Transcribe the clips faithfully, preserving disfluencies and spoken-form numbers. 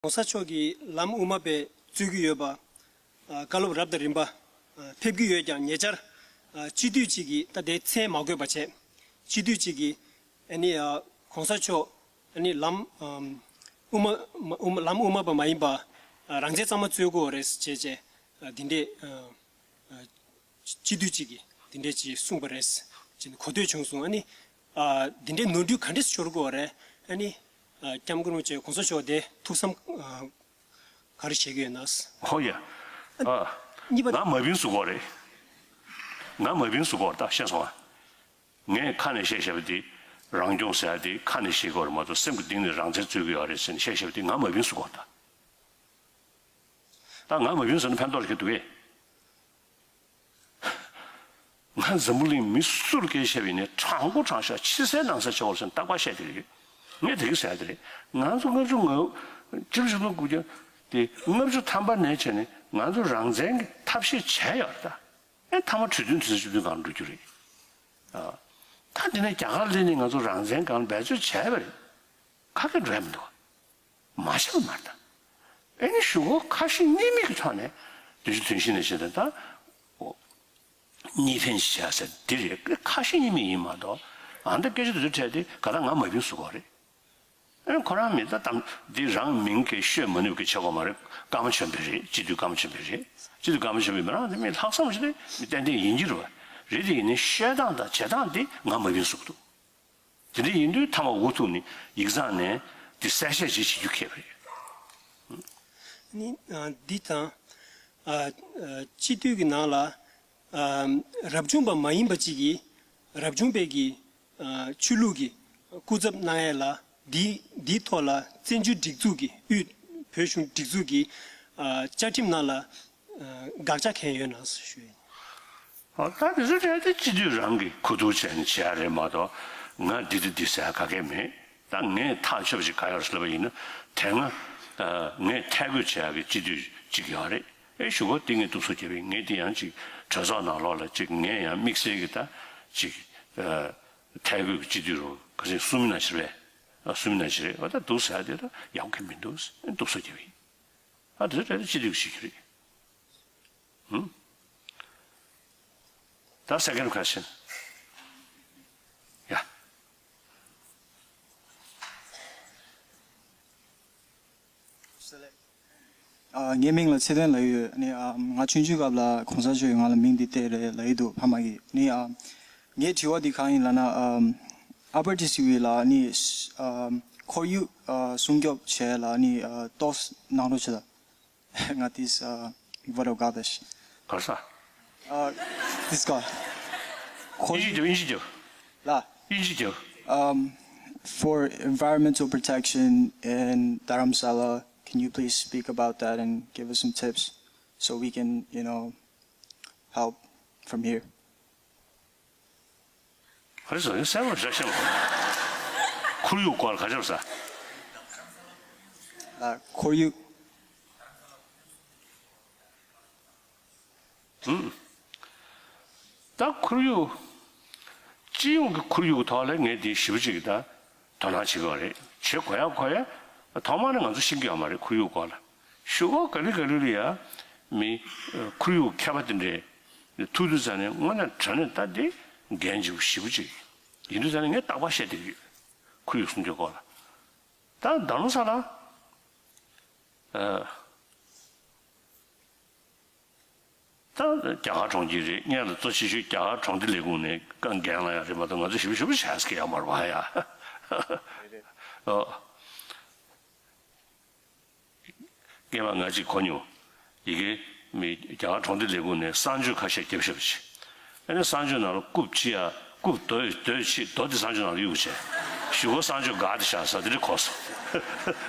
༸གོང་ས་མཆོག་གིས་ལམ་དབུ་མ་པའི་རྩོད་ཀྱི་ཡོད་པ། ཨ། བཀའ་སློབ་རབ་དང་རིམ་པ་ཨ་ཕེབས་ཀྱི་ཡོད་ཀྱང་། ཉེ་ཆར་ཨ་སྤྱི་འཐུས་གཅིག་གིས། ད་དེ་མཚན་མ་འཁོད་པ་བྱས། སྤྱི་འཐུས་གཅིག་གིས་ཨ་ནི་ཨ་༸གོང་ས་མཆོག་ཨ་ནི་ལམ་ཨམ་དབུ་མ་དབུ་མ་ལམ་དབུ་མ་པ་མ་ཡིན་པ་ཨ་རང་བཙན་གཙང་མ་རྩོད་དགོས་རེད་ཅེས་བྱས། ཨ་འདི་འདྲས་ཨ་ཨ་སྤྱི་འཐུས་གཅིག་གིས་འདི་འདྲས་ཅིག་གསུངས་པ་རེད་ཅེས་གོ་ཐོས་བྱུང་སོང་། ཨ་ནི་ཨ་འདི་འདྲའི་ནོར་འཁྲུལ་ག་འདྲས་འབྱོར་དགོས་རེད། ཨ་ནི་ཨ་༸སྐྱབས་མགོན་རིན་པོ་ཆེ་༸གོང་ས་མཆོག་དེ་ཐུགས་བསམ་ཨ་ག་རེ་བཞེས་ཀྱི་ཡོད་ན། ཧོ་ཡ། ཨ། གཉིས་པ། ང་མ་བིན་སུ་གོ་རེད། ང་མ་བིན་སུ་གོ་རེད། ད་ཤེས་སོང་ཨ། ངས་ཁ་ནས་བཤད་བཞག་པ་དེ། རང་སྐྱོང་ཟེར་ཡ་དེ་ཁ་ནས་བཤད་དགོས་རེད་མ་གཏོགས། སེམས་ཀྱི་གཏིང་ནས་རང་བཙན་རྩོད་ཀྱི་ཡོད་རེད་ཟེར་ནས་བཤད་བཞག་པ་དེ། ང་མ་བིན་སུ་གོ་རེད་ད། ད་ང་མ་བིན་ཟེར་ན་ཕན་ཐོགས་རེད་འདུག་གས། ང་འཛམ་བུ་གླིང་མི་སུ་ལ་སྐད་ཆ་བཤད་པ་ཡིན་ནའི། དྲང་པོ་དྲང་བཞག་ཕྱི་གསལ་ནང་གསལ་བྱེད་དགོས་ཟེར་ནས་རྟག་པར་བཤད་ཀྱི་རེད། ངས་དེ་གི་ཟེར་ཡ་དེ་རེད། ང་ཚོ་ལྔ་བཅུ་ང་། སྤྱི་ལོ་ཆིག་སྟོང་དགུ་བརྒྱ་དེ་ལྔ་བཅུ་ཐམ་པ་ནས་བྱས་ནས་ང་ཚོ་རང་བཙན་གྱི་ཐབས་ཤེས་བྱས་ཡོད་རེད་ད། ཨེ་མཐའ་མ་གྲོས་མཐུན་དུས་ཚོད་བཅུ་བདུན་སྒང་འགྲོ་རྒྱུ་རེད། ཨ། ད་འདི་ནས་རྒྱ་གར་སླེབས་ནས་ང་ཚོ་རང་བཙན་སྒང་འབད་རྩོལ་བྱས་པ་རེད། ག་གེ་འགྲོ་ཡ་མི་འདུག་མ་བྱས་པ་མ་རེད་ད། ཨེ་ནི་གཞུག་གུ་ཁ་ཞེ་གཉིས་མེད་ཀྱི་ཐོག་ནས་དུས་ཚོད་དུས་ཤིག་ནས་བྱས་ཏེ། ད་གཉིས་ཕན་ཞིག་བྱ་ཟེར་འདི་རེད། ཁ་ཞེ་གཉིས་མེད་ཡིན་མ་གཏོགས། ཨ་འདི་སྐད་ཆ་དེ་ཚོ་འཕྲད་དེ་ག་ད་ང་མ་བིན་སུ་གོ་རེད། ཨེ་ཁོ་རང་མི་ད་དམ་འདི་རང་མིང་གིས་ཤོད་མ་ནུས་ཀྱི་ཆེ་གོ་མ་རེད། ཀརྨ་ཆོས་འཕེལ་རེད། སྤྱི་འཐུས་ཀརྨ་ཆོས་འཕེལ་རེད། སྤྱི་འཐུས་ཀརྨ་ཆོས་འཕེལ་མི་རང་དེ་མི་ལྷག་བསམ་ཞིག་རེད། མི་ཏན་ཏན་ཡིན་གྱི་རེད་པ། རེད་དེ་ཡིན་ནའི་བཤད་སྟངས་དང་བྱེད་སྟངས་དེ་ང་མ་བིན་སུ་གོ་འདུག་དེ་འདྲ་ཡིན་དུས་མཐའ་མ་འུ་ཐུག་ནས་ཡིག་ཚང་ནས་དེ་གསལ་བཤད་ཅིག་བྱེད་རྒྱུ་ཁེལ་བ་རེད། ནི་ཨ་འདི་དང་། ཨ་ཨ་སྤྱི་འཐུས་ཀྱི་ནང་ལ་ཨ་རབ་བྱུང་པ་མ་ཡིན་པ་ཅིག་གིས་རབ་བྱུང་པའི་གི་ཨ་ཆོས་ལུགས་ཀྱི་སྐུ་ཚབ་གནང་ཡས་ལ། འདི་འདིའི་ཐོག་ལ་བཙན་བྱོལ་སྒྲིག་འཛུགས་ཀྱི་དབུས་བོད་གཞུང་སྒྲིག་འཛུགས་ཀྱི་ཨ་བཅའ་ཁྲིམས་ནང་ལ་ཨ་དགག་བྱ་གང་ཡོད་ན་ཞུ་ཡིན། ཨ། ད་དེ་ཚོ་གྲས་དེ་སྤྱི་འཐུས་རང་གིས་གོ་བསྡུར་བྱས་ནས་བྱས་ཡ་རེད་མ་གཏོགས། ང་འདི་འདི་འདི་ཟེར་ཡ་ག་གེ་མེད། ད་ངས་ཐག་ཆོད་པ་ཞིག་ག་ཡོད་ཟེར་ལབ་པ་ཡིན་ན། དེ་སྔ་ཨ་ངས་ཐད་བསྐོས་བྱས་ཡ་གི་སྤྱི་འཐུས་གཅིག་ཡོད་རེད། ཨེ་གཞུག་གུ་དེ་ངས་སྡུག་སོ་བརྒྱབ་པ་ཡིན། ངས་དེ་ཡང་ཅིག་གྲོས་ཚོགས་ནང་ལོགས་ལ་ཅིག་ངས་ཡང་དམིགས་བསལ་གྱི་ད་ཅིག་ཨ་ཐད་བསྐོས་ཀྱི་སྤྱི་འཐུས་རུ་ག་ཚོད་གསུམ་ན་བཞི་རེད། ཨ་གསུམ་ན་བཞི་རེད། ཨ་ད་སྡུག་ཟེར་ཡ་དེ་ད་ཡག་གི་མི་འདུག་སྡུག་སོ་བརྒྱབ་པ་ཡིན། ཨ་དེ་ཚོ་གྲས་དེ་སྤྱི་འཐུས་ཀྱིས་བྱེད་རྒྱུ་རེད། ཧུམ། ད་second question. Yeah. ཨ། ངའི་མིང་ལ་ཚེ་བརྟན་ལབ་ཀྱི་ཡོད། ཨ་ནི་ཨ་ང་ཆུང་ཆུང་སྐབས་ལ་གོང་ས་མཆོག་གིས་ང་ལ་མིང་འདི་གཏད་རེད་ལབ་ཀྱི་འདུག་ཕ་མ་གིས། ཨ་ནི་ཨ་ངའི་དྲི་བ་འདི་གང་ཡིན་ལབ་ན། ཨ་ཨ་པར་ཊི་སི་ཝི་ལ་ཨ་ནི་ཨ་ཁོར་ཡུག་ཨ་སྲུང་སྐྱོབ་བྱས་ལ་ཨ་ནི་ཨ་ཏོག་གནང་རོགས་བྱེད་དང་། ང་this uh, what about this? ག་རེ་ཟེར། Uh, this guy. དབྱིན་ཇི་རྒྱབ། དབྱིན་ཇི་རྒྱབ། ལ། དབྱིན་ཇི་རྒྱབ། Um, for environmental protection in Dharamsala, can you please speak about that and give us some tips so we can, you know, help from here? ག་རེ་ཟེར། གསལ་པོ་རེད་ཤག་ཁོར་ཡུག་སྐོར་ལ་ག་རེ་ཟེར། ལ་ཁོར་ཡུག་ཧུམ། ད་ཁོར་ཡུག་སྤྱི་ཡོངས་ཀྱི་ཁོར་ཡུག་གི་ཐོག་ལ་ངས་དེ་ཞེ་པོ་ཅིག་ད་དོ་སྣང་བྱེད་ཀྱི་ཡོད་རེད། བྱེད་དགོས་ཡ་དགོས་ཡ། ཐོག་མ་ནས་ང་ཚོ་ཤེས་ཀྱི་ཡོད་མ་རེད་ཁོར་ཡུག་སྐོར་ལ། གཞུག་གུ་ག་ལེ་ག་ལེ་ལ་ཡ་མི་ཁོར་ཡུག་མཁས་པ་དེ་འདྲས་ཐུག་དུས་ཙ་ནས་དངོས་གནས་དྲང་གནས་ད་དེ་འགན་ལྗིད་པོ་ཞེ་པོ་ཅིག་ཡིན་དུས་ཙ་ནས་ངས་རྟག་པར་བཤད་བསྡད་ཀྱི་ཡོད། ཁོར་ཡུག་སྲུང་སྐྱོབ་སྐོར་ལ། ད་རྡ་རམ་ས་ལ། ཨ། ད་རྒྱ་གར་གྲོང་ཁྱེར་རེད། སྔོན་ལ་གཙོ་ཆེ་ཤོས་རྒྱ་གར་གྲོང་སྡེ་ལས་ཁུངས་ནས་འགན་ལེན་ཡག་རེད་མ་གཏོགས། ང་ཚོ་ཞེ་པོ་ཞེ་པོ་བྱས་ཀྱི་ཡོད་མ་རེད་པ་ཡ། ཨོ། སྔོན་མ་ང་གཅིག་གོ་མྱོང་། ཡ་གི་མི་རྒྱ་གར་གྲོང་སྡེ་ལས་ཁུངས་ནས་གསང་སྤྱོད་ཁ་ཤས་བརྒྱབ་ཤག་པ་ཅིག་ཨ་ནི་གསང་སྤྱོད་ནང་ལ་རྐུབ་ལྕི་ཡ། རྐུབ་རྡོ་རྡོས་ཕྱིས་རྡོ་དེ་གསང་སྤྱོད་ནང་ལ་གཡུགས་བྱས། གཞུག་གུ་གསང་སྤྱོད་འགག་བསྡད་ཤག་ཟེར་དེ་འདྲ་གོ་སོང་།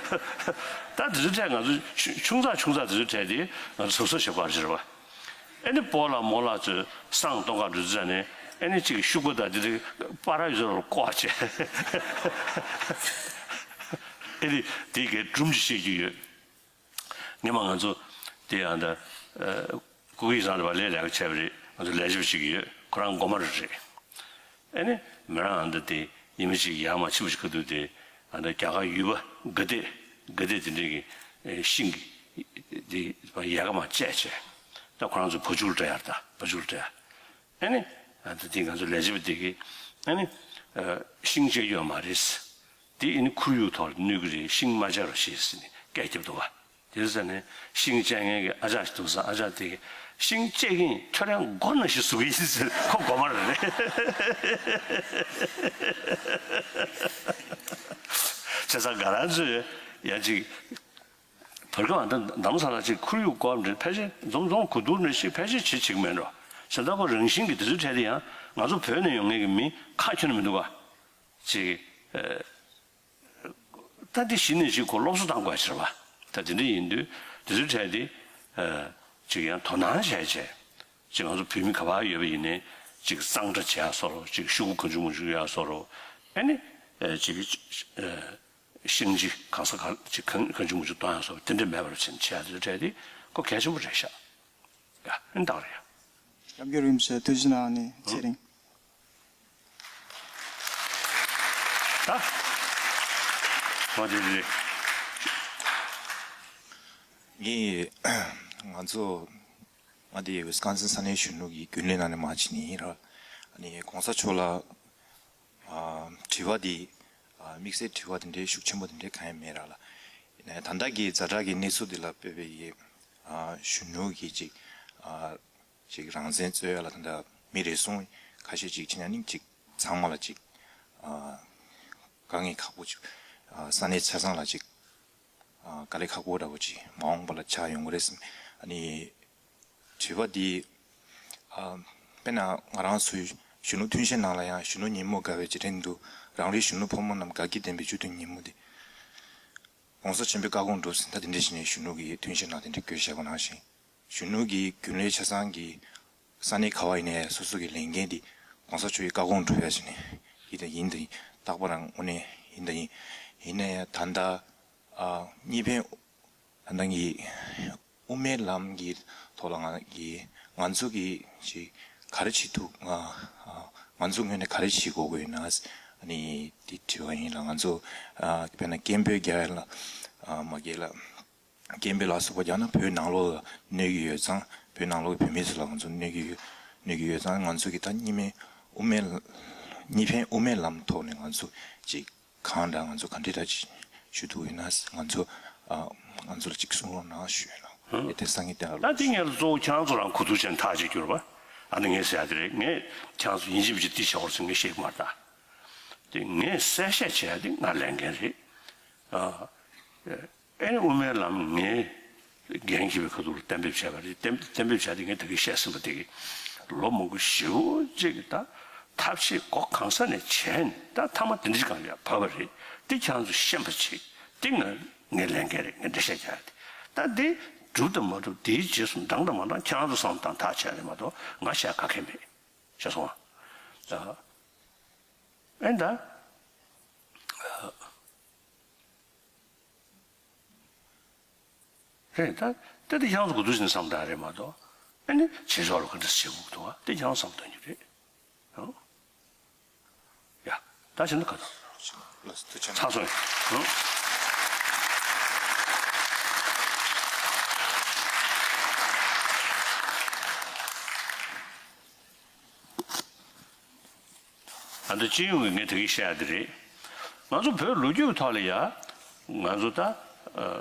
ད་དེ་ཚོའི་གྲས་ང་ཚོ་ཆུང་ཆུང་ཙག་ཆུང་ཙག་དེ་ཚོའི་གྲས་དེ་ང་ཚོ་གཟབ་གཟབ་བྱེད་དགོས་རེད་པ། ཨ་ནི་སྤོ་ལགས་རྨོ་ལགས་ཚོས་བསང་གཏོང་ག་འགྲོ་དུས་ཙ་ནས། ཨ་ནི་གཅིག་གི་ཤུག་པ་དང་དེ་དེ་པར་ཡོད་ཚད་ལ་བཀོག་བྱས། ཨ་ནི་དེ་གའི་སྒྲུང་ཅིག་བཤད་རྒྱུ་ཡོད། སྔོན་མ་ང་ཚོ་དེ་ཡང་ད་ཨ་སྐུ་སྒེར་སང་རེད་པ། ལས་ལས་ཀ་བྱས་པ་རེད། ང་ཚོ་ལས་བྱེད་པ་ཅིག་ཡོད། ཁོ་རང་མགོ་དམར་རེད། ཨ་ནི་མི་རང་ཨ་ད་དེ་ཉི་མ་གཅིག་ཡར་མར་ཕྱིན་པ་ཞིག་ག་དུས་དེ་ཨ་ད་རྒྱ་གར་ཡུལ་པ་དགའ་དད་དགའ་དད་དེ་འདྲས་ཀྱི་ ཨེ་ཤིང་གི་དེ་ཡལ་ག་མར་བཅད་བྱས། ད་ཁོ་རང་ཚོ་བ་ཕྱུགས་ལ་སྤྲད་ཡ་རེད། ད་བ་ཕྱུགས་ལ་སྤྲད་ཡ། ཨ་ནི་ཨ་ད་དེ་ང་ཚོ་ལས་བྱེད་པ་དེ་གིས་ཨ་ནི་ཨ་ཤིང་བཅད་ཡོད་མ་རེད། དེ་ཨ་ནི་ཁོར་ཡུག་ཐོག་ལ་གནོད་གི་རེད། ཤིང་མ་བཅད་རོགས་ཞེས་ཟེར་ནས་སྐད་རྒྱབ་འདུག་ག། དེ་ཟེར་ནས་ཤིང་བཅད་མཁན་གྱི་ཨ་ཅག་ཞིག་འདུག་ས། ཨ་ཅག་དེ་གིས་ཤིང་བཅད་ཀྱིན་ཁྱོད་རང་མགོ་ན་ཞིག་ཟུག་གི་ཡིན་ཟེར། ཁོ་མགོ་མ་རེད། བྱས་ཙང་ང་རང་ཚོས་ཡ་ཅིག་བར་སྐབས་ཨ་ད་འདམ་ས་ལ་ཅིག་ཁོར་ཡུག་སྐོར་འདྲ་ཕལ་ཆེར་འཛོམས་འཛོམས་གོ་བསྡུར་འདྲ་ཞིག་ཕལ་ཆེར་བྱེད་བྱེད་ཀྱི་མེད་འགྲོ། བྱས་ཙང་ཁོ་རང་བཞིན་གྱི་དེ་ཚོའི་གྲས་དེ་ཡང་ང་ཚོ་བོད་ནས་ཡོང་མཁན་གྱི་མི་ཁ་ཁྱོན་ནས་མི་འདུག་ག། ཅིག་ཨ། ད་འདི་གཞི་ནས་ཅིག་ཁོ་སློབ་གསོ་བཏང་དགོས་ཡ་ཅིག་རེད་པ། ད་དེ་འདྲ་ཡིན་དུས་དེ་ཚོའི་གྲས་དེ་ཨ་ཅིག་ཡང་དོ་སྣང་བྱས་བྱས། ཅིག་ང་ཚོ་བོད་མི་ག་པར་ཡོད་པ་ཡིན་ནའི་ཅིག་གཙང་སྦྲ་བྱེད་ཡ་བཟོ་འདྲ། ཅིག་ཤོག་གུ་གང་བྱུང་མང་བྱུང་ཡོད་ཡ་བཟོ་འདྲ། ཨ་ནི་ཨ་ཅིག་ཨ་ཤིང་ཅིག་གང་ས་ག་ཅིག་གང་གང་བྱུང་མང་བྱུང་གཏོང་ཡ་བཟོ་འདྲ་དེ་འདྲ་མེད་པ་བྱས་ནས་བྱེད་ཡ་དེ་ཚོའི་གྲས་དེ་ཁོ་གལ་ཆེན་པོ་རེད་ཤག། ཡ་ཨ་ནི་ད་ག་རེད་ཡ། སྐྱབས་མགོན་རིན་པོ་ཆེ་ཐུགས་རྗེ་གནང་། ཨ་ནི་ཚེ་རིང་། ད། ང་དེ་རེད། ངས་ང་ཚོ་ང་དེ་ཝི་སི་ཀོན་སིན་ས་གནས་གཞོན་ནུ་གི་རྒྱུན་ལས་ནང་ནས་མར་ཕྱིན་ནི་ཡིན་ར། ཨ་ནི་གོང་ས་མཆོག་ལ་ཨ་དྲི་བ་དེ་ཨ་དམིགས་བསལ་དྲི་བ་དེ་འདྲའི་ཤུགས་ཆེན་པོ་དེ་འདྲའི་གང་ཡང་མེད་ར་ལ། ཡིན་ནའི་ད་ལྟ་གི་ཛ་དྲག་གི་གནས་ཚུལ་འདི་ལ་དཔག་པའི་ཡིན། ཨ་གཞོན་ནུ་གི་ཅིག་ཨ། ཅིག་རང་བཙན་རྩོད་ཡ་ལ་ད་ལྟ་མི་རེ་ཟུང་ཁ་ཤས་ཅིག་ཕྱིན་ཡ་ནི་ཅིག་ཚང་མ་ལ་ཅིག་ཨ་དཀའ་ངལ་ཁག་པོ་ཅིག་ཨ་ས་གནས་ཆ་ཚང་ལ་ཅིག་ཨ་དཀའ་ལས་ཁག་པོ་འདྲ་པོ་ཅིག་མ་འོངས་པ་ལ་ཆགས་ཡོང་གི་རེད་བསམ། ཨ་ནི་དྲི་བ་འདི་ཨ་དཔེར་ན་ང་རང་ཚོའི་གཞོན་ནུ་ཐུན་བཞིའི་ནང་ལ་ཡང་གཞོན་ནུ་ཉིན་མོ་དགའ་བའི་རྗེས་དྲན་དུ་རང་རེའི་གཞོན་ནུ་ཕོ་མོ་རྣམས་དགའ་སྐྱིད་ལྡན་པའི་བཅུད་དོན་ཉིན་མོ་འདི། ༸གོང་ས་ཆེན་པོའི་བཀའ་དགོངས་སྒྲུབ་ཟིན། ད་དེ་འདྲ་བྱས་ནས་གཞོན་ནུ་གི་ཐུན་བཞིའི་ནང་དེ་འདྲ་བཀོད་བཞག་པ་ནང་བཞིན། གཞོན་ནུ་གི་རྒྱུན་ལས་ཆ་ཚང་གི་ས་གནས་ག་བ་ཡིན་ནའི་སོ་སོ་གི་ལས་འགན་དེ་༸གོང་ས་མཆོག་གི་བཀའ་དགོངས་སྒྲུབ་ཡ་བྱས་ནས་ཡིན་དང་ཡིན་དང་ཡིན། རྟག་པར་དངོས་གནས་ཡིན་དང་ཡིན། ཡིན་ནའི་ད་ལྟ་ཨ་གཉིས་ཕན་ད་ལྟ་གི་དབུ་མའི་ལམ་གྱི་ཐོག་ལ་ང་གི་ང་ཚོ་གི་ཅིག་ག་རེ་བྱེད་ཐུབ། ང་ང་ཚོ་ངོས་ནས་ག་རེ་བྱེད་དགོས་ཀྱི་ཡོད་ན་ཨ་ནི་དེ་དྲི་བ་ཡིན་ལ། ང་ཚོ་ཨ་དཔེར་ན་སྐད་འབོད་རྒྱག་ཡ་ལ་ཨ་མ་རྒན་ལགས། སྐད་འབོད་ལ་སོགས་པ་རྒྱག་ན་བོད་ནང་ལོགས་ལ་གནོད་ཀྱི་ཡོད་ཙང་། བོད་ནང་ལོགས་ཀྱི་བོད་མི་ཚོ་ལ་ང་ཚོ་གནོད་ཀྱི་ཡོད། གནོད་ཀྱི་ཡོད་ཙང་། ང་ཚོ་གི་ད་གཉིས་སྨན་དབུ་མའི་གཉིས་ཕན་དབུ་མའི་ལམ་ཐོག་ནས་ང་ཚོ་ཅིག་གང་འདྲ་ང་ཚོ་ག་འདྲ་འདྲ་ཅིག་ཞུ་ཐུབ་ཡོད་ན་ང་ཚོ་ཨ་ང་ཚོ་ལ་ཅིག་གསུང་རོགས་གནང་ཞུ་ཡོད་ལ། ཨེ་དེ་སང་ཉིན་དེ་ལ་ད་དེ་ངས་གཙོ་བོ་ཁྱེད་རང་ཚོ་རང་གོ་བསྡུར་བྱས་ནས་ཐག་གཅོད་རྒྱུ་རེད་པ། ཨ་ནི་ངས་ཟེར་ཡ་དེ་རེད། ངས་ཁྱེད་རང་ཚོ་ཡིན་གཅིག་མིན་གཅིག་འདི་བྱེད་དགོས་རེད་ཟེར་ངས་བཤད་ཀྱི་མ་རེད་ད། དེ་ངས་གསལ་བཤད་བྱས་ཡ་དེ་ང་ལས་འགན་རེད། ཨ། ཨེ་ནི་དབུ་མའི་ལམ་ངས་འགན་འཁྱེར་བའི་ཁ་ཐུག་ལ་གཏན་འབེབས་བྱས་པ་རེད། གཏན་གཏན་འབེབས་བྱས་ཏེ་ངས་ད་གིན་བཤད་ཟིན་པ་དེ་གི་ལོ་མང་པོ་ཞེ་པོ་ཅིག་གི་ད་ཐབས་ཤེས་སྒོ་གང་ས་ནས་བྱས་ནས་ད་མཐའ་མ་དེ་འདྲ་ཅིག་གང་ལ་བབས་པ་རེད། དེ་ཁྱེད་རང་ཚོ་ཤེས་པ་བྱེད། དེ་ང་ངའི་ལས་འགན་རེད། ངས་འགྲེལ་བཤད་རྒྱག་ཡ་དེ། ད་དེ་གྲུབ་དང་མ་གྲུབ་དེའི་རྗེས་སུ་འབྲང་དང་མ་འབྲང་ཁྱེད་རང་ཚོ་བསམ་བློ་བཏང་ཐག་བཅད་རེད་མ་གཏོགས་ང་བཤད་ག་གེ་མེད། ཤེས་སོང་ཨ། ཨེ་ད། རེད་ད། དེ་དེ་ཁྱེད་རང་ཚོ་གོ་བསྡུར་བྱས་ནས་བསམ་བཏང་རེད་མ་གཏོགས། ཨ་ནི་བྱེད་ཕྱོགས་ལ་ག་འདྲ་བྱེད་དགོས་འདུག་ཨ། དེ་ཁྱེད་རང་བསམ་བཏང་རྒྱུ་རེད། ཨང་། ཡ། ད་བྱས་ན་ག་འདྲ། ལགས་སོ་ཐུགས་རྗེ་ཆེ། ཚར་སོང་། ཨང་། ད་ལྟ་སྤྱི་ཡོངས་ཀྱི་ངས་དེ་གིས་བཤད་ཡ་དེ་རེད། ང་ཚོ་བོད་ལོ་རྒྱུས་ཀྱི་ཐོག་ལ་ཡ། ང་ཚོ་ད་ཨ་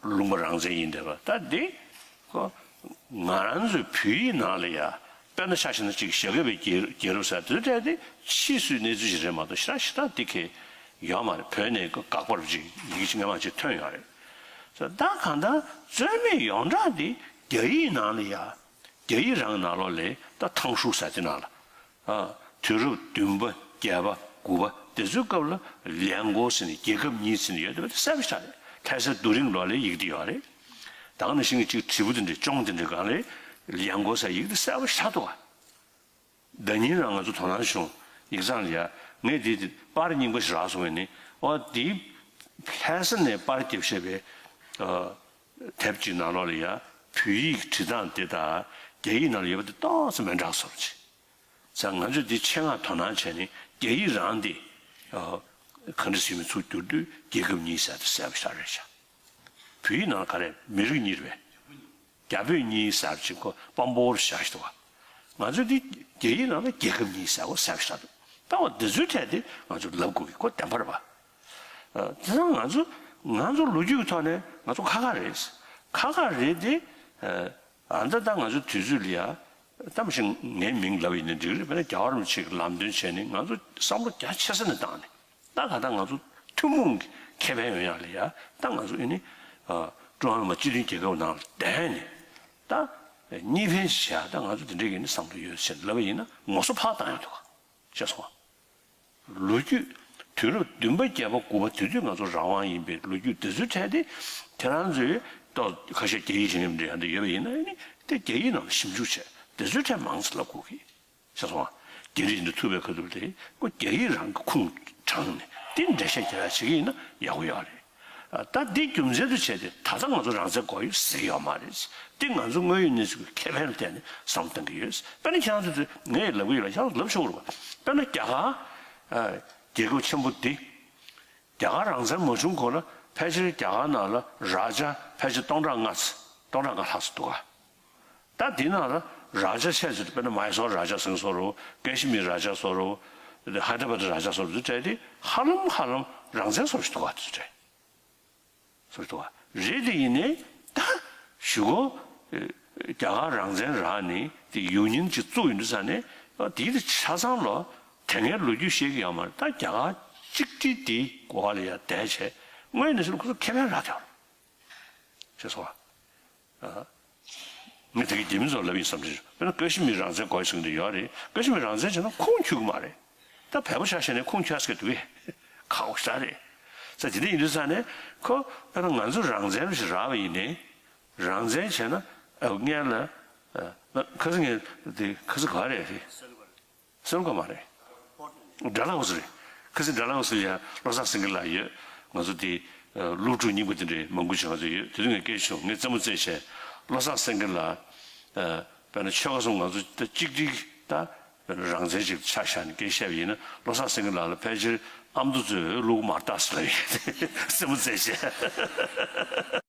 ལུང་པ་རང་བཙན་ཡིན་བསྡད་པ་ད་འདི། ཁོ་ང་རང་ཚོའི་བོད་ཡིག་ནང་ལ་ཡ། དཔེར་ན་ཆ་བཞག་ན་ཅིག་ཞྭ་སྒབ་པའི་རྒྱལ་རྒྱལ་རབས་ཟེར་དེ་ཚོ་སྤྲད་དེ་ཕྱིས་སུའི་གནས་ཚུལ་ཞིག་རེད་མ་གཏོགས་ཞེ་དྲག་ཞེ་དྲག་འདི་གས་ཡོད་མ་རེད། བོད་ནས་དགག་པ་རུ་ཅིག་ཡི་གེ་ཅིག་སྔ་མ་ཅིག་ཐོན་ཡོད་རེད། ད་གང་ལྟར་རྩོད་མེད་ཡོངས་གྲགས་འདི་རྒྱ་ཡིག་ནང་ལ་ཡ། རྒྱ་ཡིག་རང་ནང་ལོགས་ལ་ད་ཐང་ཧྲུག་ཟེར་དེ་ནང་ལ། ཨ། དུས་རབས་བདུན་པ་བརྒྱད་པ་དགུ་པ་དེ་ཚོའི་སྐབས་ལ་ལས་འགོ་ཟེར་ནས་རྒྱལ་ཁབ་གཉིས་ཟེར་ནས་ཡོད་དེ་བ་དེ་གསལ་པོ་ཞིག་རེད། ལྷ་ས་རྡོ་རིང་ལོགས་ལ་ཡིག་དེ་ཡོད་རེད། ད་ག་ནང་བཞིན་གྱི་གཅིག་དྲིལ་བུ་དེ་འདྲའི་ཅོང་དེ་འདྲའི་སྒང་ལ་ལས་འགོ་ཟེར་ཡིག་དེ་གསལ་པོ་ཞིག་འདུག་བ། ཟླ་ཉིན་རང་ང་ཚོ་དོ་སྣང་བྱུང་ཡིག་ཚང་ལ་ཡ། ངས་དེ་དེ་པར་རྙིང་པ་ཞིག་རག་སོང་བས་ནི། ཨོ་དེ་ལྷ་ས་ནས་པར་རྒྱབ་བཞག་པའི་ཨ་དེབ་ཅིག་ནང་ལོགས་ལ་ཡ། བོད་ཡིག་བྲིས་སྟངས་དེ་དང་རྒྱ་ཡིག་ནང་ལ་ཡོད་པ་དེ་ཏོག་ཙམ་མི་འདྲ་བཟོ་འདྲ་ཅིག་ཙང་ང་ཚོས་འདི་ཆེད་མངགས་དོ་སྣང་བྱས་ནས་རྒྱ་ཡིག་རང་འདི་ཨ་ག་འདྲ་ཟེར་མིན་ཚུར་བསྒྱུར་དུས་རྒྱལ་ཁབ་གཉིས་ཟེར་དེ་གསལ་པོ་ཞིག་རེད་ཤག་བོད་ཡིག་ནང་ལ་ག་རེ་མི་རིགས་གཉིས་རེད་པས། རྒྱ་བོད་གཉིས་ཟེར་བ་ཅིག་ཁོ་དཔང་པོ་རུ་བཞག་ཤི་འདུག་བ། ང་ཚོས་འདི་རྒྱ་ཡིག་ནང་ལ་རྒྱལ་ཁབ་གཉིས་ཟེར་བ་ཟེར་བཞག་འདུག་ད་བ་འདི་ཚོའི་གྲས་དེ་ང་ཚོས་ལབ་དགོས་ཀྱི་ཁོ་བདེན་པ་རེད་པ། ཨ། དེ་ཚང་ང་ཚོ་ང་ཚོ་ལོ་རྒྱུས་ཀྱི་ཐོག་ནས་ང་ཚོ་ཁ་ཁ་རེད། ཁ་ཁ་རེད་དེ། ཨ། ཨ་ད་ད་ང་ཚོ་དུས་ཚོད་ལ་ཡ། ད་མ་གཞི་ངའི་མིང་ལབ་ཡིན་ནའི་འགྲིག་རེད། དཔེར་ན་རྒྱལ་བ་རིན་པོ་ཆེ་གི་ལམ་སྟོན་བྱས་ནས་ང་ཚོ་བསམ་བློ་རྒྱ་ཆེ་ས་ནས་བཏང་ནས། ད་ག་ད་ང་ཚོ་ཐུན་མོང་གི་ཁེ་ཕན་ཡོང་ཡག་ལ་ཡ། ད་ང་ཚོ་ཨེ་ནི། ཨ། ཀྲུང་ཧྭ་མི་དམངས་སྤྱི་མཐུན་རྒྱལ་ཁབ་ནང་ལ་བསྡད་ནས། ད་གཉིས་ཕན་ཞིག་བྱས། ད་ང་ཚོ་དེ་འདྲའི་གི་ནི་བསམ་བློ་ཡོད་ཟེར་ལབ་པ་ཡིན་ན་ངོ་སོ་ཕར་བཏང་ཡག་འདུག་ག་ཤེས་སོང་ང་། ལོ་རྒྱུས། དུས་རབས་བདུན་པ་བརྒྱད་པ་དགུ་པ་དེ་དུས་ང་ཚོ་རང་དབང་ཡིན་པའི་ལོ་རྒྱུས་དེ་ཚོའི་གྲས་དེ། ཁྱེད་རང་ཚོས་ཏོག་ཁ་ཤས་རྒྱ་ཡིག་ཤེས་མཁན་འདྲ་ཡང་འདྲ་ཡོད་པ་ཡིན་ན་ཨེ་ནི་དེ་རྒྱ་ཡིག་ནང་ལ་ཞིབ་འཇུག་བྱས་དེ་ཚོའི་གྲས་མང་ཙམ་ལབ་དགོས་ཀྱི། ཤེས་སོང་ང་། རྒྱ་རིགས་འདི་ཐུབ་པའི་ཁ་ཐུག་དེ་ཁོ་རྒྱ་ཡིག་རང་གི་ཁུངས་དྲངས་ནས་དེ་འགྲེལ་བཤད་རྒྱག་ཡག་བྱེད་ཀྱི་ཡིན་ན་ཡག་པོ་ཡོད་རེད། ཨ། ད་འདི་རྒྱུ་མཚན་དུ་བྱས་ཏེ་ད་ལྟ་ང་ཚོ་རང་བཙན་དགོས་ཡོད་ཟེར་གྱི་ཡོད་མ་རེད། འདི་ང་ཚོ་དངོས་ཡོད་གནས་ཚུལ་གྱི་ཁེ་ཕན་ལ་བརྟེན་ནས་བསམ་བློ་གཏོང་གི་ཡོད། དཔེར་ན་ཁྱེད་རང་ཚོ་ཚོས་ངས་ལབ་ཀྱི་ཡོད་ལ་ཁྱེད་རང་ཚོ་ལབ་ཆོག་གི་རེད་པ། དཔེར་ན་རྒྱ་གར། ཨ། རྒྱལ་ཁབ་ཆེན་པོ་འདི། རྒྱ་གར་རང་བཙན་མ་བྱུང་གོང་ལ་ཕལ་ཆེར་རྒྱ་གར་ནང་ལ་རཱ་ཇ་ཕལ་ཆེར་སྟོང་ཕྲག་ལྔ་ཙམ་སྟོང་ཕྲག་ལྔ་ལྷག་ཙམ་འདུག་ག་ད་འདི་ནང་ལ་རཱ་ཇ་ཆེ་ཤོས་དཔེར་ན་མའི་སོར་རཱ་ཇ་ཟེར་བཟོ་འདྲ་པོ། ཀ་ཤི་མིར་རཱ་ཇ་བཟོ་འདྲ་པོ། ཧའི་ད་ར་བཱད་རཱ་ཇ་བཟོ་འདྲ་པོ་དེ་ཚོ་གྲས་དེ་ཧ་ལམ་ཧ་ལམ་རང་བཙན་བཟོ་འདྲ་ཞིག་འདུག་ག་དེ་ཚོ་གྲས། བཟོ་འདྲ་པོ་རེད། དེ་ཡིན་ནའི་ད་གཞུག་གུ་རྒྱ་གར་རང་བཙན་རག་ནས་དེ་ཡུ་ནི་ཡན་ཅིག་བཙུགས་ཡོང་དུས་ཙ་ནས་དེའི་ཆ་ཚང་ལ་དེ་སྔའི་ལོ་རྒྱུས་ཤེས་ཀྱི་ཡོད་མ་རེད། ད་རྒྱ་གར་གཅིག་སྒྲིལ་དེའི་འོག་ལ་ཡ་བསྡད་བྱས་དངོས་གནས་ཁོ་ཚོ་ཁེ་ཕན་རག་བསྡད་ཡོད་རེད། ཤེས་སོང་ང་། ཨ། ངས་དེ་གི་རྒྱ་མི་ཚོར་ལབ་ཡིན་བསམ་གྱི་རེད། དཔེར་ན་ཀ་ཤི་མིར་རང་བཙན་དགོས་ཟེར་གྱི་འདུག་ཡོད་རེད། ཀ་ཤི་མིར་རང་བཙན་བྱས་ན་ཁུངས་འཁྱོལ་གྱི་མ་རེད། ད་བལ་པོ་ཆ་བཞག་ནས་ཁུངས་འཁྱོལ་ས་གི་འདུག་གས། ཁག་པོ་ཞེ་དྲག་རེད། ས་དེ་འདྲ་ཡིན་དུས་ཙ་ནས་ཁོ་དཔེར་ན་ང་ཚོ་རང་བཙན་ཞིག་རག་པ་ཡིན་ནའི། རང་བཙན་བྱས་ན་ཨ་སྔོན་ལ། ཨ། ཁ་སང་ངས་དེ་ཁ་སང་ག་རེད་རེད། སེ་ལ་ཀ་མ་རེད། ཌལ་ཧོ་སི་རེད། ཁ་སང་ཌལ་ཧོ་སི་ལ་ཡ་བློ་བཟང་སེང་གེ་ལགས་ཡོད། ང་ཚོ་དེ་ཨ་སློབ་ཕྲུག་རྙིང་པ་དེ་འདྲའི་མང་པོ་ཞིག་ང་ཚོ་ཡོད། དེ་དུས་ངས་སྐད་ཆ་བྱུང་། ངས་རྩེད་མོ་རྩེས་བྱས་བློ་བཟང་སེང་གེ་ལགས། ཨ། དཔེར་ན་ཆོལ་ཁ་གསུམ་ང་ཚོ་ད་གཅིག་སྒྲིལ་ད་དཔེར་ན་རང་བཙན་ཅིག་ཆ་བཞག་ནས་སྐད་ཆ་བཤད་པ་ཡིན་ན་བློ་བཟང་སེང་གེ་ལགས་ལ་ཕལ་ཆེར་ཨ་མདོ་ཚོས་བླུག་མར་བཏགས་ཟེར་ལབ་ཡོད། རྩེད་མོ་རྩེས་བྱས།